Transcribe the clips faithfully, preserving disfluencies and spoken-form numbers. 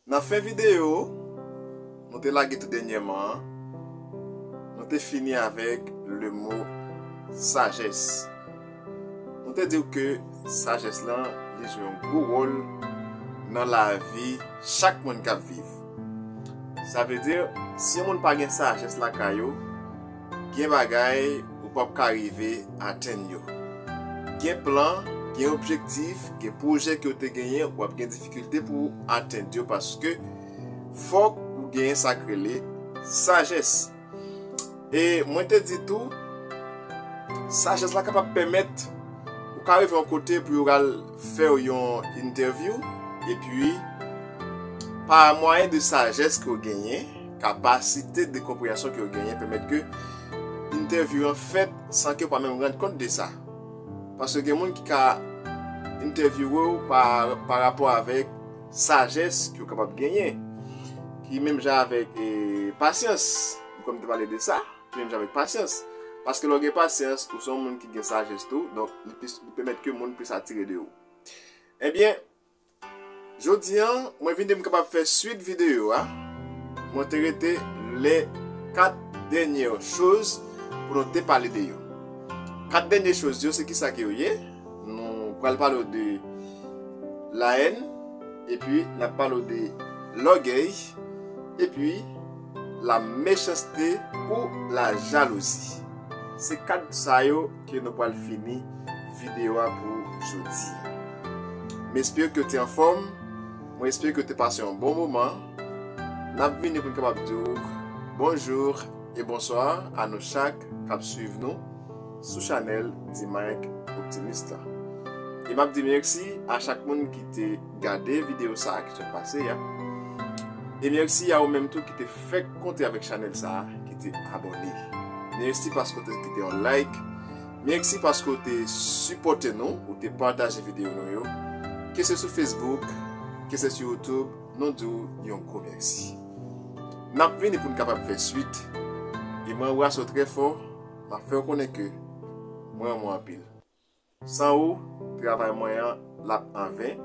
Nan fen videyo nou te lage tou dènyèman an, nou te fini avèk le mo sajès. Nou te di w ke sajès lan, li jwe yon gwo wòl nan lavi chak moun k ap viv. Sa vle di, si yon moun pa gen sajès lakay ou, gen bagay ou p ap ka rive atenn yo. Gen plan, gen objektif, gen pwojè ke w te genyen, w ap gen difikilte pou w atenn yo paske fòk ou genyen sa k rele sajès. E mwen te di tou, sajès la kapab pèmèt ou ka rive yon kote pou yo al fè w yon entèvyou, epi pa mwayen de sajès ke w genyen, kapasite de konpreyansyon ke w genyen, pèmèt ke entèvyou an fèt san ke w pa menm rann kont de sa. Paske gen moun ki ka entèvyouwe w pa, pa rapò avèk sajès ke w kapab genyen, ki menm jan avèk, e, pasyans, kòm m te pale de sa, ki menm jan avèk pasyans. Paske lè w gen pasyans, ou se yon moun ki gen sajès tou, donk li plis, li pèmèt ke moun plis atire de ou. Ebyen, jodi an, mwen vin di m kapab fè swit videyo a. Mwen te rete les quatre dernières choses pou nou te pale de yo. Kat dènye choz yo, se kisa ke yo ye? Nou pral pale w de la haine, epi n ap pale w de l'orgueil, epi la méchanceté ou la jalousie. Se kat sa yo ke nou pral fini videyo a pou jodi. M espere ke w te anfòm. Mwen espere ke w te pase yon bon moman. N ap vini pou n kapab di w bonjou e bonswa a nou chak k ap swiv nou sou chanèl Dimike Optimist la. E m ap di mèsi a chak moun ki te gade videyo sa a ki sot pase a. E mèsi a ou menm tou ki te fèk kontre avèk chanèl sa a, ki te abòne. Mèsi paske w te kite yon like. Mèsi paske w te sipòte nou, ou te pataje videyo nou yo. Ke se sou Facebook, ke se sou YouTube, nou di w yon gwo mèsi. N ap vini pou n kapab fè swit. E mwen anbrase w trè fò, m ap fè w konnen ke mwen renmen w anpil. San ou, travay mwen an, l ap anven.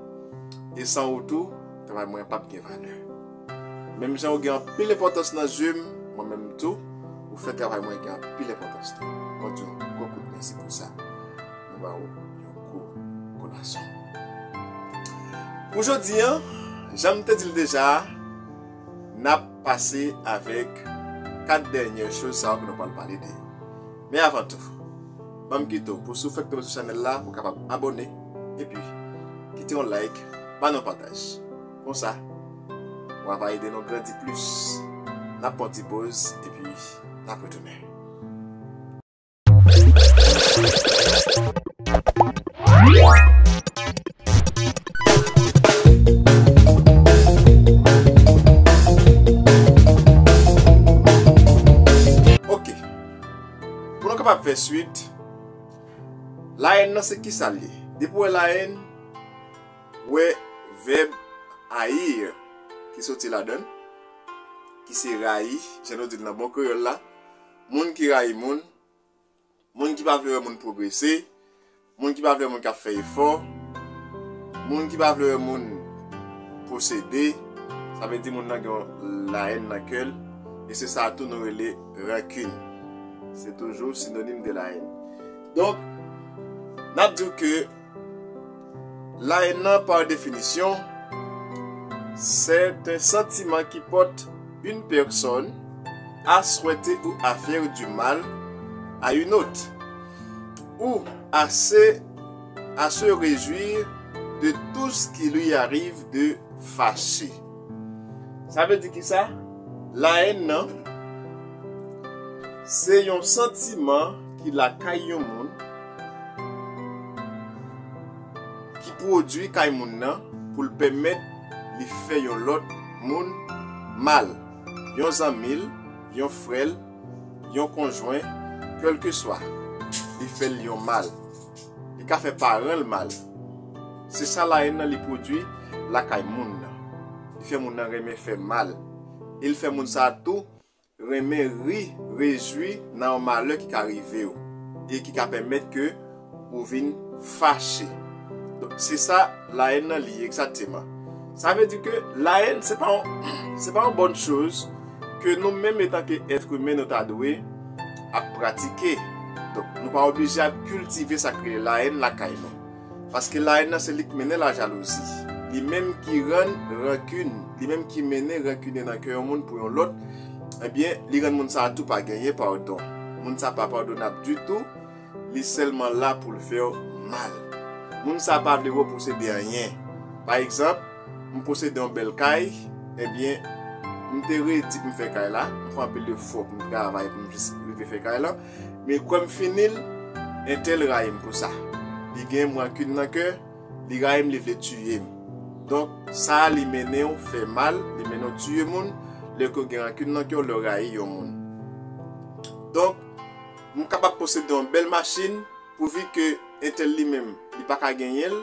E san ou tou, travay mwen an p ap gen valè. Menm jan ou gen anpil enpòtans nan zye m, mwen menm tou, ou fè travay mwen gen anpil enpòtans tou. Mwen di w yon gwo kout mèsi pou sa. Nou ba ou yon gwo kout lason. Pou jodi an, jan m te di l deja, n ap pase avèk kat dènye choz sa yo ke nou pral pale de yo. Men avan tou, ban m kite w pou si w fèk tonbe sou chanèl la, pou w kapab abòne, epi kite yon like, ba nou pataj. Konsa, w a va ede nou grandi plis. N ap pran ti poz, epi n ap retounen. Ok. Pou nou kapab fè swit, la haine nan se kisa l ye? Depi w wè la haine, w wè vèb haïr ki soti ladan l, ki se rayi, jan nou di l nan bon kreyòl la, moun ki rayi moun, moun ki pa vle wè moun pwogrese, moun ki pa vle wè moun k ap fè efò, moun ki pa vle wè moun posede, sa vle di moun nan gen yon la haine nan kè l, e se sa tou nou rele rancune. Se toujou sinonim de la haine. Donk, n ap di w ke la haine nan, par définition, c'est un sentiment qui porte une personne à souhaiter ou à faire du mal à une autre, ou à se, à se réjouir de tout ce qui lui arrive de fâché. Sa vle di kisa? La haine nan, se yon santiman ki lakay yon moun, ki pwodui kay moun nan pou l pèmèt li fè yon lòt moun mal, yon zanmi l, yon frè l, yon konjwen, kèlkeswa, li fè l yon mal. Li ka fè paran l mal. Se sa la haine nan li pwodui lakay moun nan. Li fè moun nan renmen fè mal. E l fè moun sa a tou renmen ri, rejwi nan yon malè ki ka rive w e ki ka pèmèt ke ou vin fache. Donk, se sa la haine nan li ye egzakteman. Sa vle di ke lahèn, se pa yon, se pa yon bòn choz ke nou menm, etanke èt imen, nou ta dwe ap pratike. Donk, nou pa oblije ap kiltive sa k rele lahèn lakay nou. Paske lahèn nan, se li k mennen lajalouzi. Li menm ki rann rankin, li menm ki mennen rankinen nan kè yon moun pou yon lòt, ebyen, li rann moun sa a tou pa genyen padon. Moun sa a pa padonab ditou, li sèlman la pou l fè w mal. Moun sa a pa vle wè w posede anyen. Pa egzanp, m posede yon bèl kay, ebyen, m te redi pou m fè kay la, m fè anpil efò pou m travay pou m jis rive fè kay la, men kwè m fini l, entèl rayi m pou sa. Li gen rankin nan kè, li rayi m, li vle tiye m. Donk, sa a li mennen w fè mal, li mennen w tiye moun, lè ke w gen rankin nan kè w, lè w rayi yon moun. Donk, m kapab posede yon bèl machin, pouvi ke entèl li menm, li pa ka genyen l,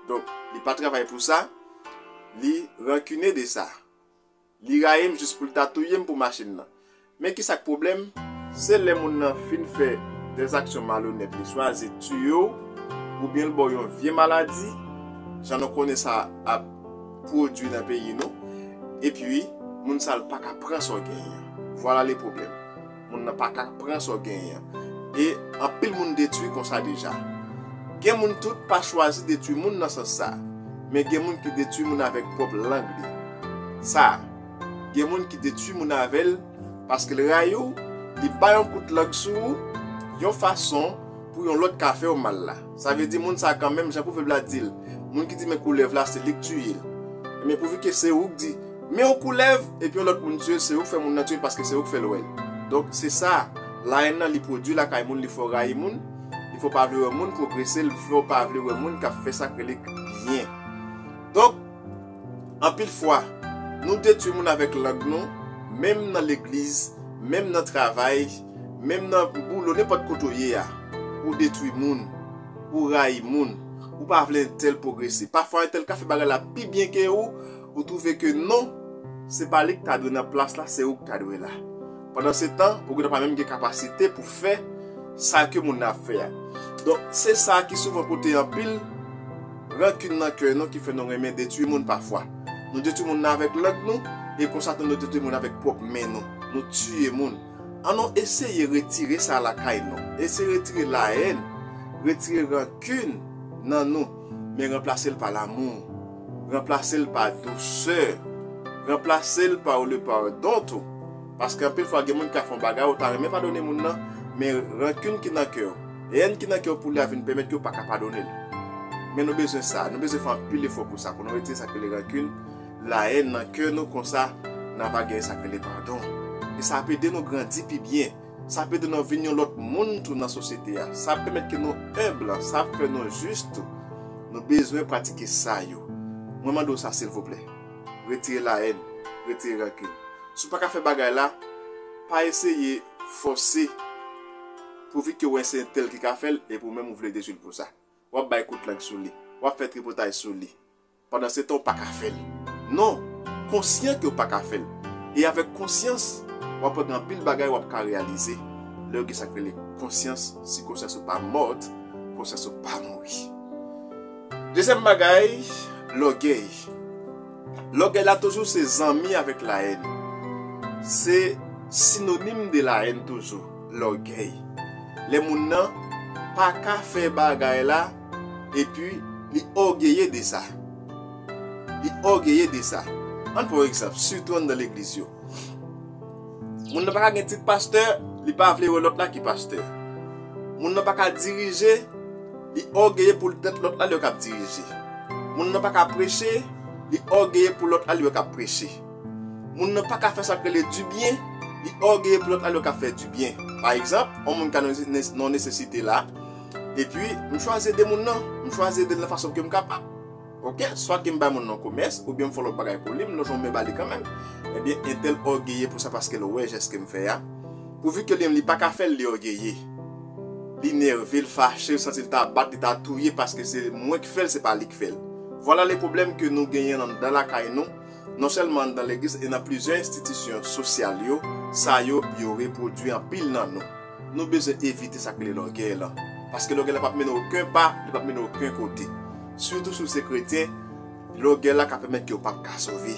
donk, li pa travay pou sa, li rankinen de sa. Li rayi m jis pou l ta touye m pou machin nan. Men ki sa k pwoblèm? Se lè moun nan fin fè dèzaksyon malonèt, li chwazi tiye w, oubyen l ba w yon vye maladi, jan nou konnen sa ap pwodui nan peyi nou, epi moun sa l pa ka pran sa w genyen an. Vwala le pwoblèm. Moun nan pa ka pran sa w genyen an. E anpil moun detwi konsa deja. Gen moun tou pa chwazi detwi moun nan sans sa, men gen moun ki detwi moun avèk pwòp lang li. Sa, gen moun ki detwi moun avè l paske l rayi w, li bay yon kout lang sou ou, yon fason pou yon lòt ka fè w mal la. Sa vle di moun sa kanmenm, jan pwovèb la di l, moun ki di men koulèv la, se li k tiye l. Men pouvi ke se ou k di, men yon koulèv, epi yon lòt moun tiye l, se ou k fè moun nan tiye l paske se ou k fè l wè l. Donk, se sa, lahèn nan li pwodui lakay moun, li fè w rayi moun, li fè w pa vle wè moun pwogrese, li fè w pa vle wè moun k ap fè sa k rele byen. Donk, anpil fwa, nou detwi moun avèk lang nou, menm nan legliz, menm nan travay, menm nan boulo, nenpòt kote w ye a, ou detwi moun, ou rayi moun, ou pa vle entèl pwogrese. Pafwa entèl ka fè bagay la pi byen ke ou, ou twouve ke non, se pa li k ta dwe nan plas la, se ou k ta dwe la. Pandansetan, ou gentan pa menm gen kapasite pou fè sa ke moun nan ap fè a. Donk, se sa ki souvan pote anpil rankin nan kè nou ki fè nou renmen detwi moun pafwa. Nou detwi moun nan avèk lang nou, e konsa tou nou detwi moun avèk pwòp men nou. Nou tiye moun. Ann nou eseye retire sa lakay nou. Eseye retire lahèn, retire rankin nan nou, men ranplase l pa lamou. Ranplase l pa dousè. Ranplase l pa le padon tou. Paske anpil fwa gen moun ka fè yon bagay, ou ta renmen padone moun nan, men rankin ki nan kè w, èn ki nan kè w pou li a vin pèmèt ke w pa ka padone l. Men nou bezwen sa, nou bezwen fè anpil efò pou sa, pou nou retire sa k rele rankin, lahèn nan kè nou, konsa n a va genyen sa k rele padon. E sa ap ede nou grandi pi byen. Sa ap ede nou vin yon lòt moun tou nan sosyete a. Sa ap pèmèt ke nou enb, sa ap fè nou jis tou. Nou bezwen pratike sa yo. Mwen mande w sa silvouplè. Retire lahèn, retire rankin. Si w pa ka fè bagay la, pa eseye fòse pouvi ke w wè se entèl ki ka fè l epi w menm ou vle detwi l pou sa. W ap bay kout lang sou li. W ap fè tripotay sou li. Pandansetan, ou pa ka fè l. Non, konsyan ke w pa ka fè l. E avèk konsyans, w ap wè gen anpil bagay w ap ka reyalize. Lè w gen sa k rele konsyans, si konsyans ou pa mòt, konsyans ou pa mouri. Dezyèm bagay, lògèy. Lògèy la toujou se zanmi avèk lahèn. Se sinonim de lahèn toujou, lògèy. Lè moun nan pa ka fè bagay la, epi li ògeye de sa. Li ògeye de sa. Ann pran yon egzanp, sitou anndan legliz yo. Moun nan pa ka gen tit pastè, li pa vle wè lòt la ki pastè. Moun nan pa ka dirije, li ògeye pou l tèt lòt la li wè k ap dirije. Moun nan pa ka preche, li ògeye pou lòt la li wè k ap preche. Moun nan pa ka fè sa k rele dibyen, li ògeye pou lòt la li wè k ap fè dibyen. Pa egzanp, yon moun ka nan yon nesesite la, epi m chwazi ede moun nan, m chwazi ede l nan fason ke m kapab. Oke, swa ke m bay moun nan komès, oubyen m fè lòt bagay pou li, m lonje yon men ba li kanmenm. Ebyen, entèl ògeye pou sa paske l wè jès ke m fè a. Pouvi ke li menm li pa ka fè l, li ògeye. Li nève, l fache, l santi l ta bat, li ta touye paske se mwen k fè l, se pa li k fè l. Vwala le pwoblèm ke nou genyen anndan lakay nou, non sèlman anndan legliz e nan plizyè enstitisyon sosyal yo, sa yo, yo repwodui anpil nan nou. Nou bezwen evite sa k rele lògèy lan. Paske lògèy lan p ap mennen okenn pa, li p ap mennen okenn kote. Sitou si w se kretyen, Lògèy la ka pèmèt ke w p ap ka sove.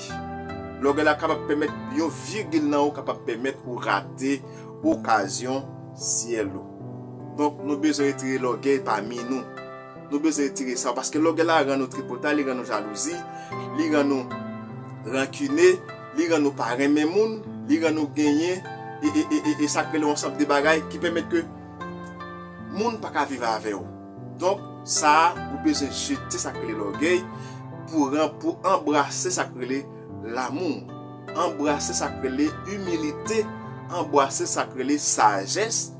Lògèy la kapab pèmèt yon vigil nan ou kapab pèmèt ou rate okazyon syèl ou. Donk, nou bezwen retire lògèy pami nou. Nou bezwen retire sa, paske lògèy la rann nou tripotay, li rann nou jalouzi, li rann nou rankine, li rann nou pa renmen moun, li rann nou genyen e, e, e, e, e sa k rele yon ansanm de bagay ki pèmèt ke moun pa ka viv avè w. Donk, sa a, ou bezwen jete sa k rele lògèy pou, pou anbrase sa k rele lamou, anbrase sa k rele imilite, anbrase sa k rele sajès,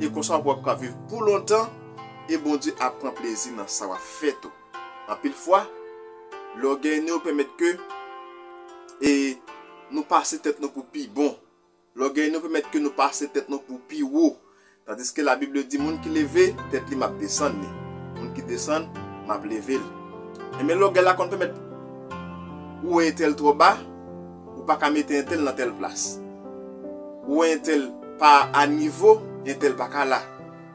e konsa w ap ka viv pou lontan, e Bondye ap pran plezi nan sa w ap fè tou. Anpil fwa, lògèy nou yo pèmèt ke e nou pase tèt nou pou pi bon. Lògèy nou pèmèt ke nou pase tèt nou pou pi wo. Tandiske Labib di, moun ki leve tèt li, m ap desann li. Moun ki desann, m ap leve l. Enben, lògèy la konn pèmèt ou wè entèl twò ba, ou pa ka mete entèl nan tèl plas. Ou wè entèl pa a nivo, entèl pa ka la.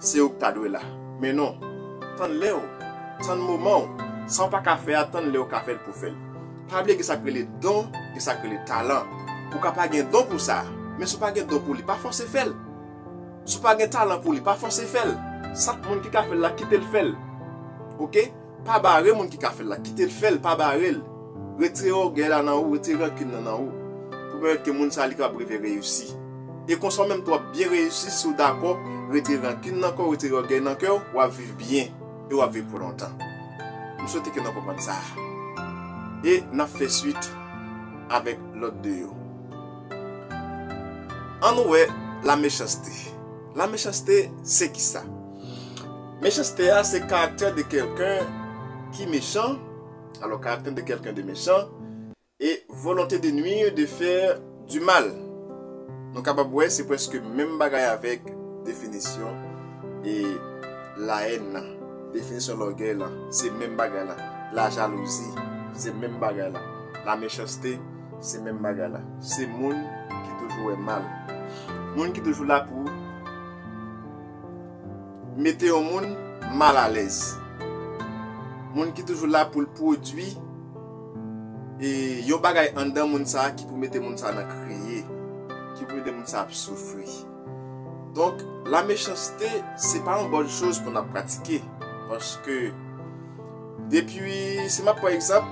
Se ou k ta dwe la. Men non. Tann lè w. Tann moman w. Sa w pa ka fè a, tann lè w ka fè l pou w fè l. Pa bliye gen sa k rele don, gen sa k rele talan. Ou ka pa gen don pou sa, men si w pa gen don pou li, pa fòse fè l. Si w pa gen talan pou li, pa fòse fè l. Sa moun ki ka fè l la, kite l fè l. Oke? Pa bare moun ki ka fè l la, kite l fè l, pa bare l. Retire ògèy la nan ou, retire rankin nan nan ou. Pou pèmèt ke moun sa li kapab rive reyisi. E konsa w menm tou w ap byen reyisi si w dakò retire rankin nan kò w, retire ògèy nan kè w, w ap viv byen e w ap viv pou lontan. M swete ke n ap konprann sa. E n ap fè swit avèk lòt de yo. Ann wè la mechanste. La mechanste, se kisa? Mechanste a, se karaktè de kèlken ki mechan. Alò, karaktè de kèlken de mechan e volonte de nuire, de faire du mal. Nou kapab wè, se prèske menm bagay avèk definisyon e la haine nan. Definisyon lògèy lan, se menm bagay la. La jalouzi, se menm bagay la. La mechanste, se menm bagay la. Se moun ki toujou wè mal. Moun ki toujou la pou mete yon moun mal alèz. Moun ki toujou la pou l pwodui e yon bagay anndan moun sa a ki pou mete moun sa a nan kriye, ki pou mete moun sa a ap soufri. Donk, la mechanste, se pa yon bòn choz pou n ap pratike. Paske, depi, si m ap pran egzanp,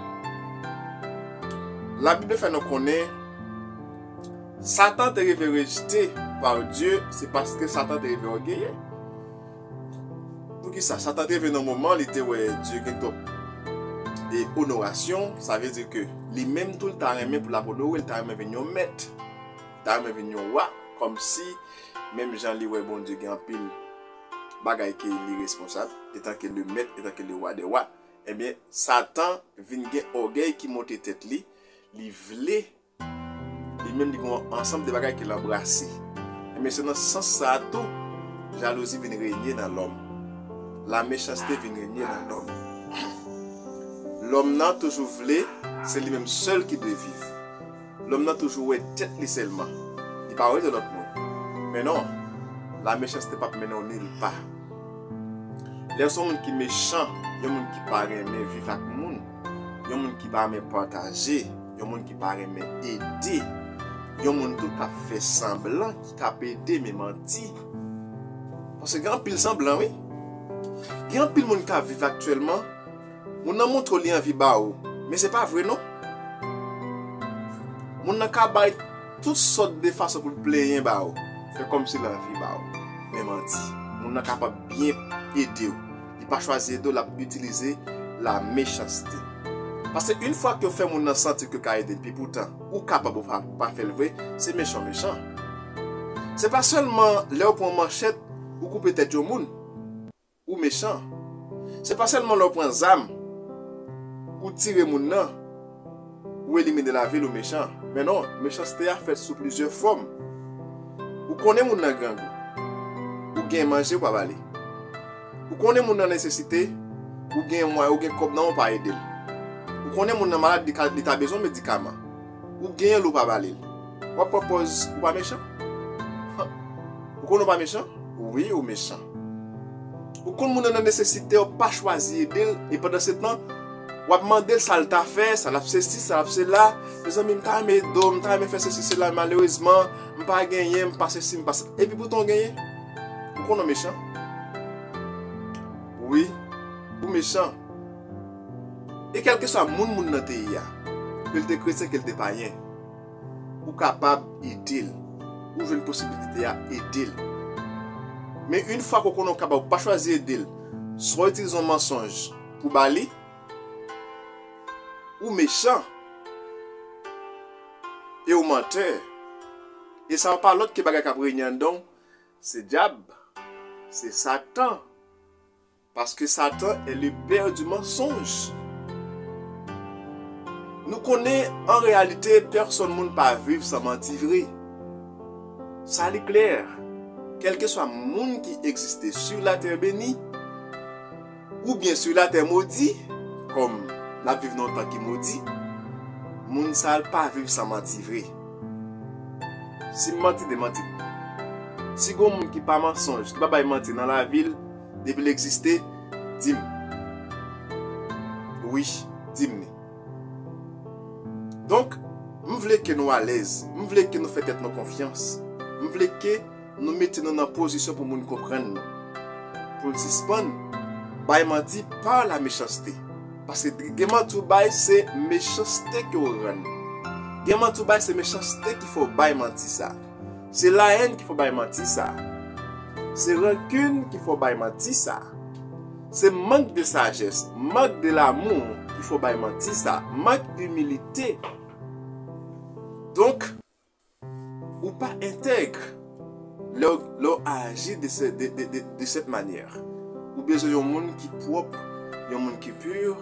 Labib fè nou konnen, Satan te rive rejte pa Dye, se paske Satan te rive ògeye. Poukisa? Satan te rive nan moman li te wè Dye gen twòp e onorasyon, sa vle di ke li menm tou li ta renmen pou l ap onore, li ta renmen vin yon mèt, li ta renmen vin yon wa, kòmsi menm jan li wè Bondye gen anpil bagay ke li responsab, etanke le mèt, etanke le wa dè wa, ebyen, Satan vin gen ògèy ki monte tèt li, li vle li menm li gen yon ansanm de bagay ke l anbrase. Ebyen, se nan sans sa a tou, jalouzi vin renye nan lòm. La mechanste vin renye nan lòm. Lòm nan toujou vle, se li menm sèl ki dwe viv. Lòm nan toujou wè tèt li sèlman. Li pa wè de lòt moun. Men non, la mechanste p ap mennen w nil pa. Lè w se yon moun ki mechan, yon moun ki pa renmen viv ak moun, yon moun ki pa renmen pataje, yon moun ki pa renmen ede, yon moun tou k ap fè sanblan, ki k ap ede men manti. Paske gen anpil sanblan, wi. Gen anpil moun k ap viv aktyèlman, moun nan montre w li anvi ba ou, men se pa vre non. Moun nan ka bay tout sòt de fason pou l plenyen ba ou, fè kòmsi l anvi ba ou, men manti. Moun nan kapab byen ede w. Li pa chwazi ede w, l ap itilize la mechanste. Paske yon fwa ke w fè moun nan santi ke w ka ede l, pi poutan ou kapab ou pa, ou pa fè l vre, se mechan w mechan. Se pa sèlman lè w pran manchèt ou koupe tèt yon moun ou mechan. Se pa sèlman lè w pran zam ou tire moun nan, ou elimine lavi l ou mechan. Men non, mechanste a fèt sou plizyè fòm. Ou konnen moun nan grangou, ou gen manje ou pa ba li. Ou konnen moun nan nesesite, ou gen mwayen, ou gen kòb nan men w, ou pa ede l. Ou konnen moun nan malad, li ka, li ta bezwen medikaman. Ou genyen l, ou pa ba li l. W ap pran pòz ou pa mechan? Ou konnen w pa mechan? Wi, ou mechan. Ou konn moun nan nan nesesite, w pa chwazi ede l, e pandan se tan, W ap mande l sa l ta fè, sa l ap sesi, sa l ap sela. Mezanmi, m ta renmen ede w, m ta renmen fè sesi, sela, malerezman, m pa genyen, m pa sesi, m pa sa. Epi poutan w genyen. Ou konnen w mechan. Wi, ou mechan. E kèlkeswa moun moun nan te ye a, ke l te kretyen, ke l te payen, ou kapab ede l. Ou jwenn posibilite a ede l. Men yon fwa ke w konnen w kapab, ou pa chwazi ede l, swa w itilize yon mansonj pou ba li, ou mechan, e ou mantè. E sa yo pa lòt ke bagay k ap renye anndan w, se dyab, se Satan. Paske Satan est le père du mensonge. Nou konnen, an reyalite, pèsòn moun pa viv san manti vre. Sa li klè, kèlkeswa moun ki egziste sur la terre bénie, oubyen sur la terre maudite, kòm n ap viv nan yon tan ki modi, moun sa l pa viv san manti vre. Si m manti, demanti m. Si gon moun ki pa mansonj, ki pa bay manti nan lavi l, depi l egziste, di m. Wi, di m li. Donk, m vle ke nou alèz, m vle ke nou fè tèt nou konfyans, m vle ke nou mete nou nan pozisyon pou moun konprann nou. Pou n sispann bay manti pa la mechanste. Paske gen manti ou bay, se mechanste ke w rann. Gen manti ou bay, se mechanste ki fè w bay manti sa. Se lahèn ki fè w bay manti sa. Se rankin ki fè w bay manti sa. Se mank de sajès, mank de lamou ki fè w bay manti sa. Mank imilite. Donk, ou pa entèg lè w, lè w aji de, se- de, de, de, de cette manière. Ou bezwen yon moun ki pwòp, yon moun ki pur,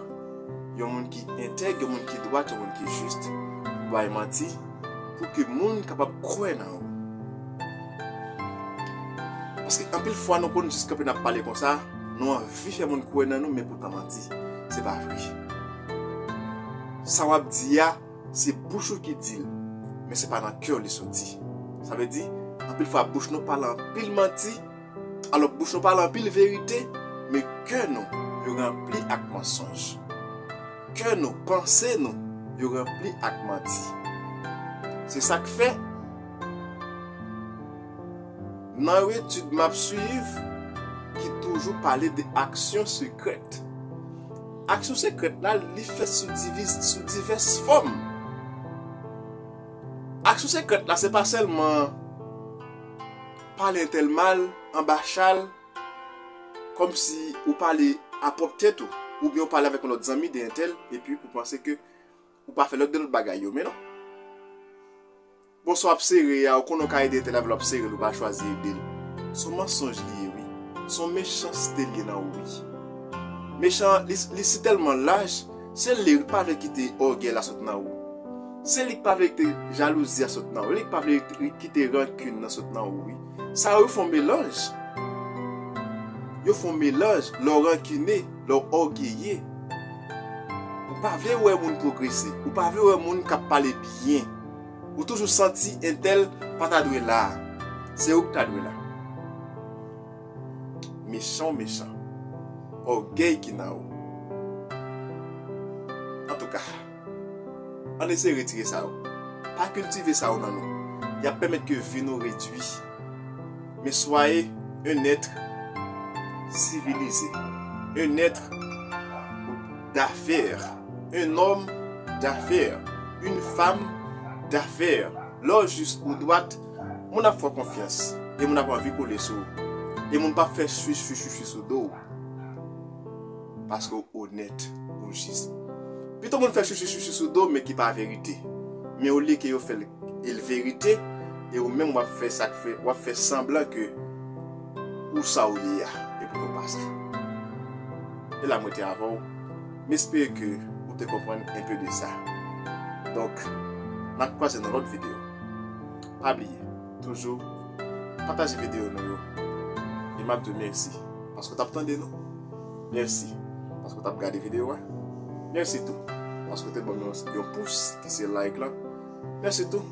yon moun ki entèg, yon moun ki dwat, yon moun ki jis, pou bay manti, pou ke moun kapab kwè nan ou. Paske anpil fwa nou konn jis kanpe n ap pale konsa, nou anvi fè moun kwè nan nou, men poutan manti, se pa vre. Sa w ap di a, se bouch ou ki di l, men se pa nan kè w li soti. Sa vle di, anpil fwa bouch nou pale anpil manti, alò bouch nou pale anpil verite, men kè nou yo ranpli ak mansonj. Kè nou, panse nou yo ranpli ak manti. Se sa k fè, nan yon etid m ap swiv ki toujou pale de aksyon sekrèt. Aksyon sekrèt la, li fèt sou divis- sou divès fòm. Aksyon sekrèt la, se pa sèlman pale entèl mal, anba chal, kòmsi ou pale a pwòp tèt ou, oubyen ou pale avèk yon lòt zanmi de entèl, epi ou panse ke ou pa fè lòt de lòt bagay yo, men non. Bon, sa w ap sere a, ou konnen w ka ede entèl avè l, w ap sere l, ou pa chwazi ede l. Se yon mansonj li ye, wi. Se yon mechanste li ye nan ou, wi. Mechan, li, li si tèlman laj, se li k pa vle kite ògèy la sot nan ou. Se li k pa vle kite jalouzi a sot nan ou. Li k pa vle kite rankin nan sot nan ou, wi. Sa yo fè yon melanj. Yo fè yon melanj, lè w rankine, lè w ògeye. Ou pa vle wè moun pwogrese. Ou pa vle wè moun k ap pale byen. Ou toujou santi entèl pa ta dwe la. Se ou k ta dwe la. Mechan w mechan. Ògèy ki nan ou. Antouka, ann eseye retire sa yo. Pa kiltive sa yo nan nou. Y ap pèmèt ke vi nou redui. Mais soyez un être civilisé, un être d'affaires, un homme d'affaires, une femme d'affaires. Lè w jis ou dwat, moun ap fè w konfyans, e moun ap anvi kole sou ou, e moun p ap fè chwi chwi chwi chwi sou do w. Paske w onèt, ou jis. Pito moun fè chouchou chouchou sou do, men ki pa verite. Men olye ke yo fè l e l verite, e ou menm w ap fè sa k fè, w ap fè sanblan ke ou sa ou ye a, e poutan w pa sa. E la mwen te avè w. M espere ke ou te konprann enpe de sa. Donk, n ap kwaze nan lòt videyo. Pa bliye, toujou pataje videyo nou yo. E m ap di w mèsi paske w t ap tande nou. Mèsi paske w t ap gade videyo a. Mèsi tou paske w te ban m yon, yon pous ki se like la. Mèsi tou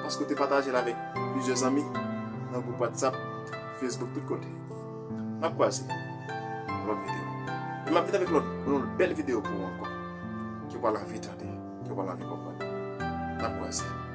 paske w te pataje l avèk plizyè zanmi nan gwoup WhatsApp, Facebook, tout kote. N ap kwaze nan lòt videyo. E m ap vin avèk lòt, yon lòt bèl videyo pou ou ankò. Yo pa l anvi tande. Yo pa l anvi konprann. N ap kwaze.